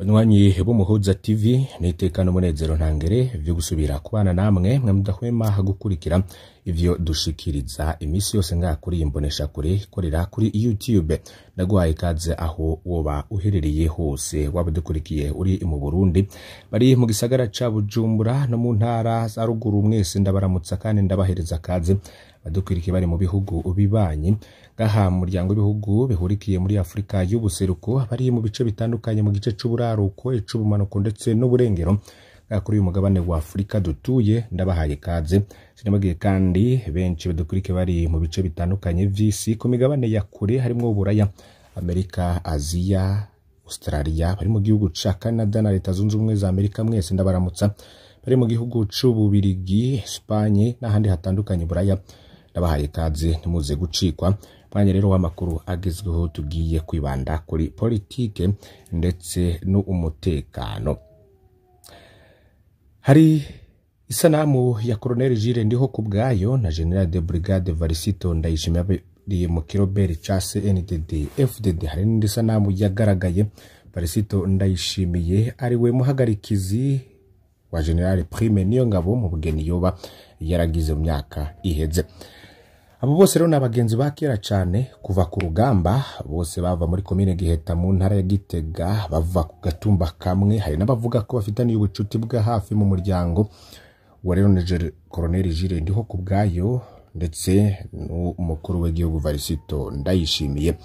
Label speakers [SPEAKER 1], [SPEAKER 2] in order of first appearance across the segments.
[SPEAKER 1] Banywanyi b'Umuhuza TV, nitekano umunezero ntangere vyo gusubira kubana namwe, mwe mudahwema gukurikira ivyo dushikiriza imisi yose ngaha kuri iyi mboneshakure ikorera kuri YouTube. Ndaguhaye ikaze aho woba uherereye hose, waba udukurikiye uri mu Burundi, bari mu gisagara ca Bujumbura no mu ntara za ruguru, mwese ndabaramutsa kandi ndabahereza kaze. Badukurikiye bari mu bihugu bibanyi ngaha mu muryango w'ibihugu bihurikiye muri Afrika y'ubuseruko, bari mu bice bitandukanye, mu gice c'uburaruko, ic'ubumanuko ndetse n'uburengero ngaha kuri uyu mugabane wa Afrika dutuye, ndabahaye kaze. Sinabagiye kandi benshi badukurikiye bari mu bice bitandukanye vy'isi, ku migabane ya kure harimwo Uburaya, Amerika, Aziya, Australia, bari mu gihugu ca Canada na Leta Zunze Ubumwe za Amerika, mwese ndabaramutsa. Bari mu gihugu c'Ububirigi, Espagne n'ahandi hatandukanye Buraya, ndabahaye kaze, ntimuze gucikwa. Mwanya rero w'amakuru agezweho, tugiye kwibanda kuri politike ndetse n'umutekano. Hari isanamu ya Colonel Jules Ndihokubwayo na General de Brigade Varisito Ndayishimiye bari mu kiroberi ca CNDD FDD. Hari n'indi sanamu yagaragaye Varisito Ndayishimiye ari we muhagarikizi wa General Prime Niyongabo mu bugeni yoba yaragize mu myaka iheze. Abo bose rero ni abagenzi ba kera cane kuva ku rugamba, bose bava muri komine Giheta mu ntara ya Gitega, bava ku gatumba kamwe. Hari n'abavuga ko bafitaniye ubucuti bwa hafi mu muryango. Uwo rero ni Colonel Jules Ndihokubwayo ndetse n'umukuru w'igihugu Varisito Ndayishimiye.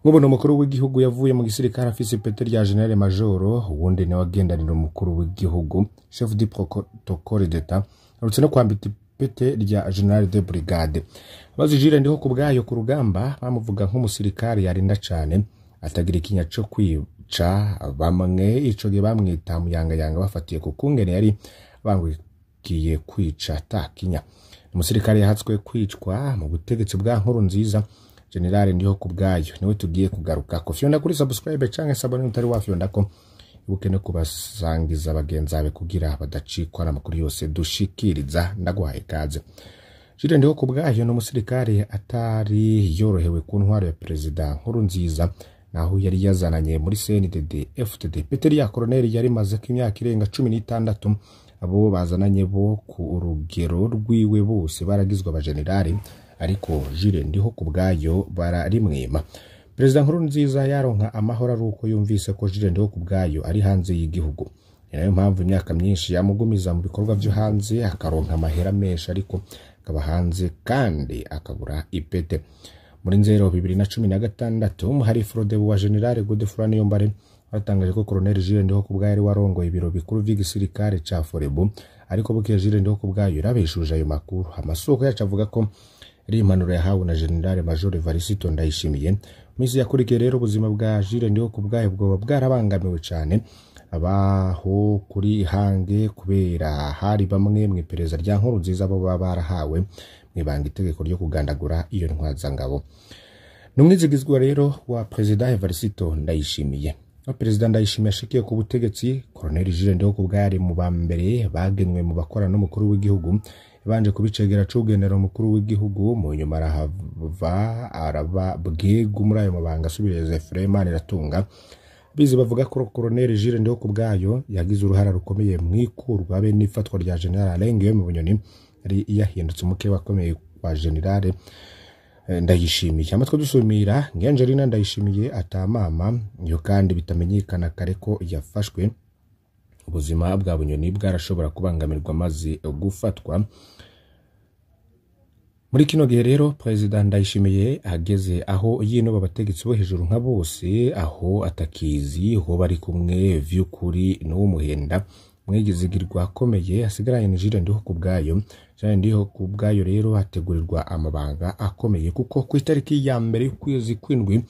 [SPEAKER 1] Nk'ubu ni umukuru w'igihugu yavuye mu gisirikare afise ipete rya General Majoro, uwundi niwe agendanira umukuru w'igihugu, chef du protocole d'Etat, aherutse no kwambika ipete rya General de Brigade. Abazi Jules Ndihokubwayo ku rugamba bamuvuga nk'umusirikare yarinda cane, atagira ikinya co kwica. Bamwe ico gihe bamwita Muyangayanga, bafatiye ku kungene yari bangukiye kwica atakinya. Umusirikare yahatswe kwicwa mu butegetsi bwa Nkurunziza. General Ndihokubwayo niwe tugiye kugaruka ko. Fyonda kuri subscribe canke s'abonner utari wafyonda ko, ibuke no kubasangiza bagenzi bawe kugira badacikwa n'amakuru yose dushikiriza. Ndaguhaye ikaze. Jules Ndihokubwayo ni umusirikare atari yorohewe ku ntwaro ya Perezida Nkurunziza, naho yari yazananye muri CNDD FDD. Peteri ya Colonel yari maze ko imyaka irenga 16. Abo bazananye bo ku rugero rwiwe bose baragizwe abajenerali, ariko Jules Ndihokubwayo bararimwima. Perezida Nkurunziza yaronka amahoro ari uko yumvise ko Jules Ndihokubwayo ari hanze y'igihugu. Ni nayo mpamvu imyaka myinshi yamugumiza mu bikorwa vyo hanze, akaronka amahera menshi ariko akaba hanze kandi akabura ipete. Muri Nzero 2016 hari Frodebu wa General Godefroid Niyombare batangaje ko Colonel Jules Ndihokubwayo ari warongoye ibiro bikuru vy'igisirikare ca Forebu, ariko bukeye Jules Ndihokubwayo yarabeshuje ayo makuru. Amasoko yacu avuga ko ari impanuro yahawe na General Major Varisito Ndayishimiye. Misi yakurikiye rero ubuzima bwa Jules Ndihokubwayo bwoba bwarabangamiwe cane abaho kuri ihange, kubera hari bamwe mu iperereza rya Nkurunziza bo baba barahawe mwibanga itegeko ryo kugandagura iyo ntwazangabo. Ni umwizigizwa rero wa Perezida Evariste Ndayishimiye. Aho Perezida Ndayishimiye ashikiye ku butegetsi, Colonel Jules Ndihokubwayo ari mu ba mbere bagenwe mu bakorana n'umukuru w'igihugu. Yabanje kubicegera c'ugenera umukuru w'igihugu, mu nyuma arahava araba bwegu muri ayo mabanga asubiriza Ephraim Maniratunga. Bizi bavuga ko Colonel Jules Ndihokubwayo yagize uruhara rukomeye mu ikurwa be n'ifatwa rya General Alain Guillaume Bunyoni, yari yahindutse umuke wakomeye wa General Ndayishimiye. Amatwi dusumira Angelina Ndayishimiye atamama iyo kandi bitamenyekana kare ko yafashwe, ubuzima bwa Bunyoni bwarashobora kubangamirwa maze gufatwa. Muri kino gihe rero Perezida Ndayishimiye ageze aho yinoba abategetsi bo hejuru nka bose, aho atakizi ho bari kumwe vy'ukuri n'uwumuhenda mwigizigirwa akomeye asigaranye na Jules Ndihokubwayo. Jules Ndihokubwayo rero ategurirwa amabanga akomeye, kuko ku itariki ya mbere y'ukwezi kw'indwi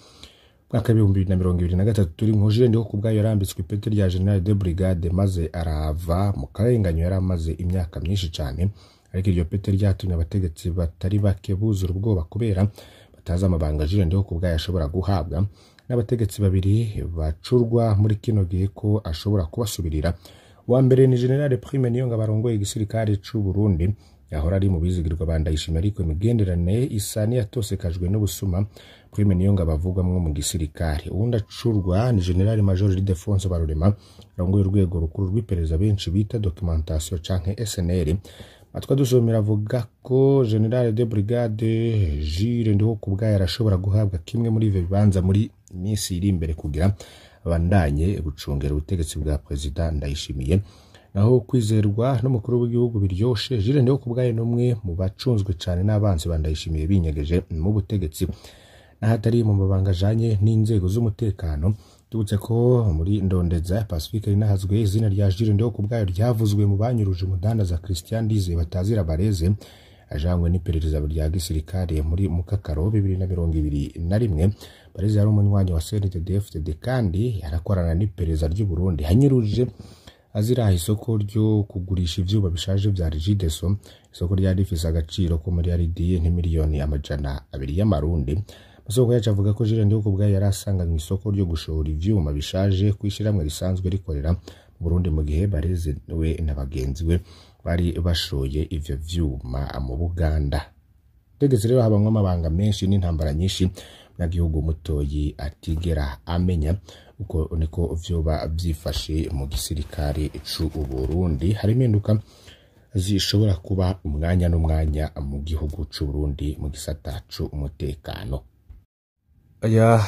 [SPEAKER 1] mwaka w'ibihumbi bibiri na mirongo ibiri na gatatu turi nko, Jules Ndihokubwayo yarambitswe ipeti rya General de Brigade maze arava mu karenganyo yari amaze imyaka myinshi cane. Ariko iryo pete ryatumye abategetsi batari bake buzura ubwoba kubera batazi amabanga Jules Ndihokubwayo ashobora guhabwa n'abategetsi babiri bacurwa muri kino gihe ko ashobora kubasubirira. Uwa mbere ni General Prime Niyongabo arongoye igisirikare c'u Burundi, Yahora ari mu bizigirwa bandayishimiye, ariko imigenderanire isa n'iyatosekajwe n'ubusuma Prime Niyongabo avugwamwo mu gisirikare. Uwundi acurwa ni General Major Ildefonso Barorema arongoye urwego rukuru rw'iperereza benshi bita documentation canke SNL. Matwa dusomera avuga ko General de Brigade Jules Ndihokubwayo arashobora guhabwa kimwe muri ivyo bibanza muri minsi iri imbere kugira abandanye gucungera ubutegetsi bwa Perezida Ndayishimiye. Naho kwizerwa n'umukuru w'igihugu biryoshe, Jules Ndihokubwayo n'umwe mu bacunzwe cane n'abanzi ba Ndayishimiye binyegeje mu butegetsi n'ahatari mu mabanga ajanye n'inzego z'umutekano. Tubutse ko muri Ndondeza Pacifique rinahazwe izina rya Jules Ndihokubwayo ryavuzwe mu banyuruje umudandaza Christian Ndizeye batazira bareze ajanywe n'iperereza rya gisirikare muri Mukakaro 2021. Bareze yari umunywanyi wa CNDD-FDD kandi yarakorana n'iperereza ry'u Burundi. Hanyuruje azira isoko ryo kugurisha ivyuma bishaje vya Regideso, isoko ryari rifise agaciro ko muri RDA nk'imiliyoni 200 y'amarundi. Masoko yacu avuga ko Jules Ndihokubwayo yari asanganywe isoko ryo gushora ivyuma bishaje kw'ishirahamwe risanzwe rikorera mu Burundi, mu gihe Bareze we na bagenzi we bari bashoye ivyo vyuma mu Buganda. Tegetse rero habamwo amabanga menshi n'intambara nyinshi munyagihugu mutoyi atigera amenya. Uko niko vyoba vyifashe mu gisirikare c'u Burundi. Hari impinduka zishobora kuba umwanya n'umwanya mu gihugu c'u Burundi mu gisata c'umutekano. Aya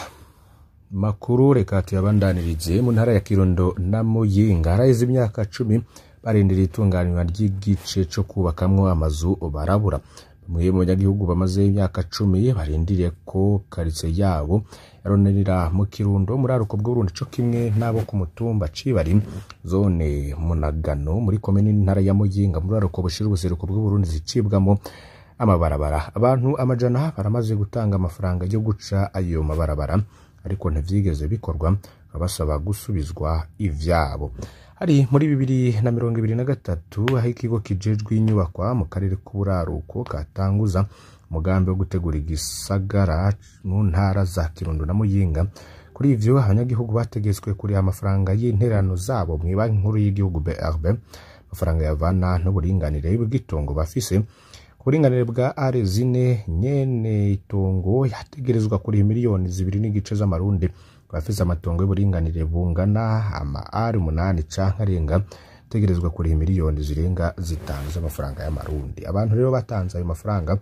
[SPEAKER 1] makuru reka tuyabandanirize mu ntara ya Kirundo na Muyinga. Haraheze imyaka 10 barindiriye itunganywa ry'igice co kubakamwo amazu barabura. Bamwe mu banyagihugu bamaze imyaka 10 barindiriye ko karitsiye yabo yaronanira mu Kirundo muri aruko bw'Uburundi co kimwe n'abo ku mutumba Cibari zone Munagano muri komine n'intara ya Muyinga muri aruko bushira ubuseruko bw'Uburundi zicibwamo amabarabara. Abantu amajana baramaze gutanga amafaranga yo guca ayo mabarabara, ariko ntivyigeze bikorwa, basaba gusubizwa ivyabo. Hari muri 2023 aho ikigo kijejwe inyubakwa mu karere k'uburaruko katanguza umugambi wo gutegura igisagara mu ntara za Kirundo na Muyinga. Kuri ivyo abanyagihugu bategetswe kuriha amafaranga y'intererano zabo mu banki nkuru y'igihugu BRB, amafaranga yavana n'uburinganire bw'itongo bafise. Uburinganire bwa are zine nyene itongo yategerezwa kuri miliyoni 2.5 z'amarundi. Bafise amatongo y'uburinganire bungana ama are 8 canke arenga tegerezwa kuri miliyoni zirenga 5 z'amafaranga y'amarundi. Abantu rero batanze ayo mafaranga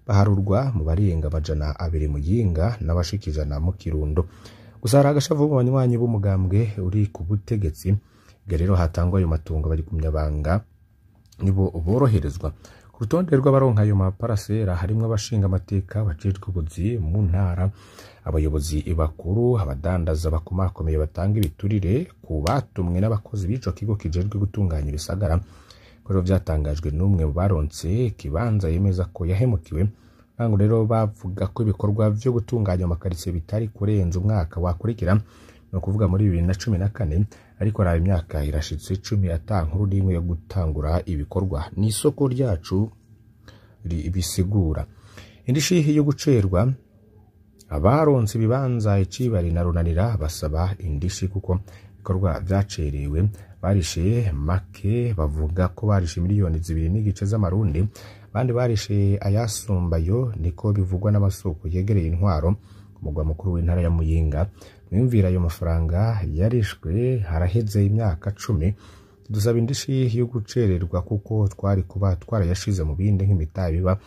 [SPEAKER 1] baharurwa mu barenga 200 Muyinga n'abashikijana mu Kirundo. Gusa hari agashavu mu banywanyi b'umugambwe uri ku butegetsi, rero hatangwa ayo matongo bari kumyabanga nibo boroherezwa. Ku rutonde rw'abaronka ayo maparasera harimwo abashinga amateka, abajejwe ubuzi mu ntara, abayobozi bakuru, abadandaza bakomakomeye batanga ibiturire ku batumwe n'abakozi b'ico kigo kijejwe gutunganya ibisagara. Rero vyatangajwe n'umwe mu baronse ikibanza yemeza ko yahemukiwe. Ntango rero bavuga ko ibikorwa vyo gutunganya amakaritsiye bitari kurenza umwaka wakurikira, ni ukuvuga muri 2014, ariko raba imyaka irashitse 10 ata nkuru n'imwe yo gutangura ibikorwa. Ni isoko ryacu bisigura indishi yo gucerwa. Abaronse ibibanza Icibari na Runanira basaba indishi kuko ibikorwa vyacerewe. Barishe make, bavuga ko barishe miliyoni 2.5 z'amarundi, abandi barishe ayasumbayo, niko bivugwa n'amasoko yegereye intwaro ku mugwa mukuru w'intara ya Muyinga. Mwiyumvira ayo mafaranga yarishwe haraheze imyaka 10. Dusaba indishi yo gucererwa kuko twari kuba twarayashize mu bindi nk'imitahe biba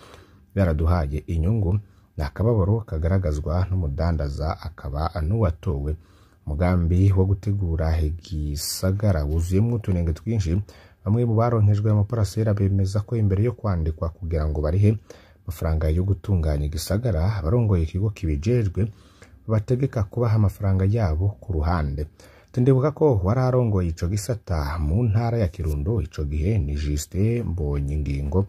[SPEAKER 1] byaraduhaye inyungu. Ni akababaro kagaragazwa n'umudandaza akaba n'uwatowe. Umugambi wo gutegura igisagara wuzuyemwo utunenge twinshi. Bamwe mu baronkejwe amaparasera bemeza ko imbere yo kwandikwa kugira ngo barihe amafaranga yo gutunganya igisagara, abarongoye ikigo kibijejwe bategeka kubaha amafaranga yabo ku ruhande. Tindibuka ko wararongoye ico gisata mu ntara ya Kirundo ico gihe ni Justin Mbonyingingo,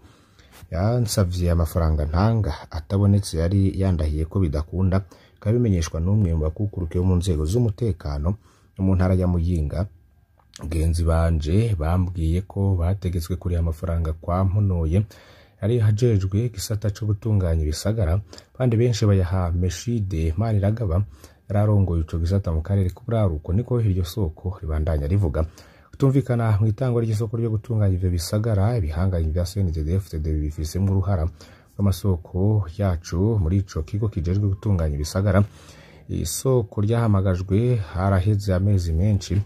[SPEAKER 1] yansavye amafaranga ntanga atabonetse, yari yandahiye ko bidakunda. Kabimenyeshwa n'umwe mu bakukuruke bo mu nzego z'umutekano no mu ntara ya Muyinga. Genzi banje bambwiye ko bategetswe kuriha amafaranga kwa Mpunoye yari hajejwe gisata co gutunganya ibisagara, bandi benshi bayaha Meshide Maniragaba yararongoye ico gisata mu karere k'uburaruko, niko iryo soko ribandanya rivuga. Kutumvikana mu itangwa ry'isoko ryo gutunganya ivyo bisagara, ibihangange vya CNDD-FDD bibifisemwo uruhara rw'amasoko yacu muri ico kigo kijejwe gutunganya ibisagara. Isoko ryahamagajwe haraheze amezi menshi,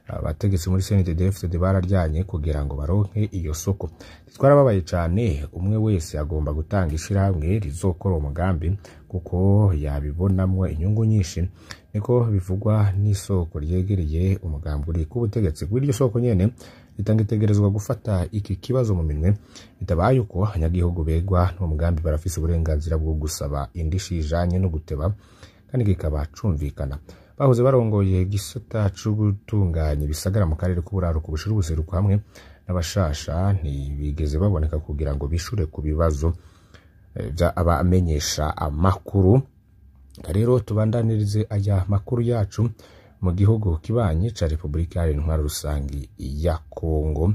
[SPEAKER 1] abategetsi muri CNDD-FDD bararyanye kugira ngo baronke iyo soko. Twarababaye cane, umwe wese agomba gutanga ishirahamwe rizokora uwo mugambi kuko yabibonamwo inyungu nyinshi, niko bivugwa n'isoko ryegereye umugambi uri ku butegetsi. Kw'iryo soko nyene ritanga itegerezwa gufata iki kibazo mu minwe, bitabaye uko abanyagihugu begwa n'uwo mugambi barafise uburenganzira bwo gusaba indishi ijanye no guteba, kandi kikaba cumvikana. Bahoze barongoye igisata co gutunganya ibisagara mu karere k'uburaruko bushira ubuseruko hamwe n'abashasha ntibigeze baboneka kugira ngo bishure ku bibazo abamenyesha amakuru. Rero tubandanirize aya makuru yacu mu gihugu kibanyi ca Republika Iharanira Intwaro Rusangi ya Kongo.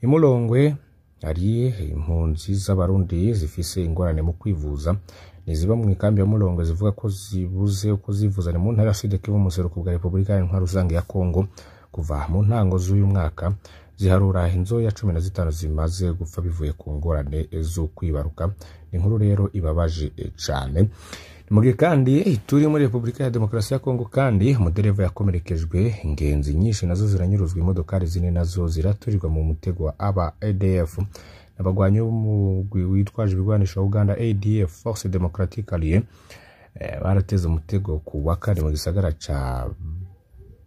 [SPEAKER 1] Imulongwe hari impunzi z'abarundi zifise ingorane mu kwivuza, niziba mu ikambi ya Mulongwe zivuga ko zibuze uko zivuza. Ni mu ntara ya Sud Kivu mu buseruko bwa Republika Iharanira Intwaro Rusangi ya Kongo. Kuva mu ntango z'uyu mwaka ziharura inzoya 15 zimaze gupfa bivuye ku ngorane zo kwibaruka. Ni inkuru rero ibabaje cane. Mu gihe kandi turi muri Republika ya Demokarasi ya Kongo, kandi umudereva yakomerekejwe, ingenzi nyinshi nazo ziranyuruzwa, imodokari zine nazo ziraturirwa mu mutego wa aba ADF n'abagwanyi b'umugwi witwaje ibigwanisho wa Uganda ADF Force Democratique Alliée. Barateze umutego ku wa kane mu gisagara ca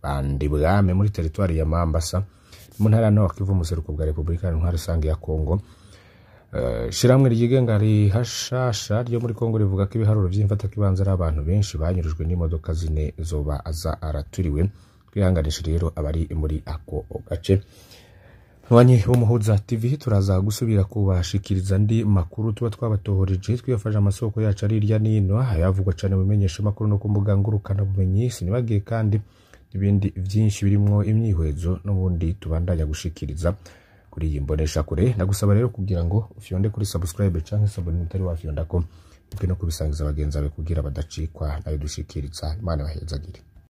[SPEAKER 1] Bandibwame muri teritwari ya Mambasa mu ntara ya Nord Kivu mu buseruko bwa Republika Iharanira Rusange ya Kongo. Ishirahamwe ryigenga rihashasha ryo muri Kongo rivuga ko ibiharuro vy'imfatakibanza ari abantu benshi banyurujwe n'imodoka zine zoba aza araturiwe. Twihanganishe rero abari muri ako gace. Mwanyi w'Umuhuza TV turaza gusubira kubashikiriza andi makuru tuba twabatohoreje twiyafashe amasoko yacu ari irya nino ayavugwa cane mu bimenyesha makuru no ku mbuga ngurukana bumenyi. Sinibagiye kandi ibindi vyinshi birimwo imyihwezo n'ubundi tubandanya gushikiriza kuri iyi mbonesha kure. Ndagusaba rero kugira ngo ufyonde kuri subscribe canke sabone utari wafyondako, no kubisangiza bagenzi bawe kugira badacikwa nayo dushikiriza. Imana ibahezagire.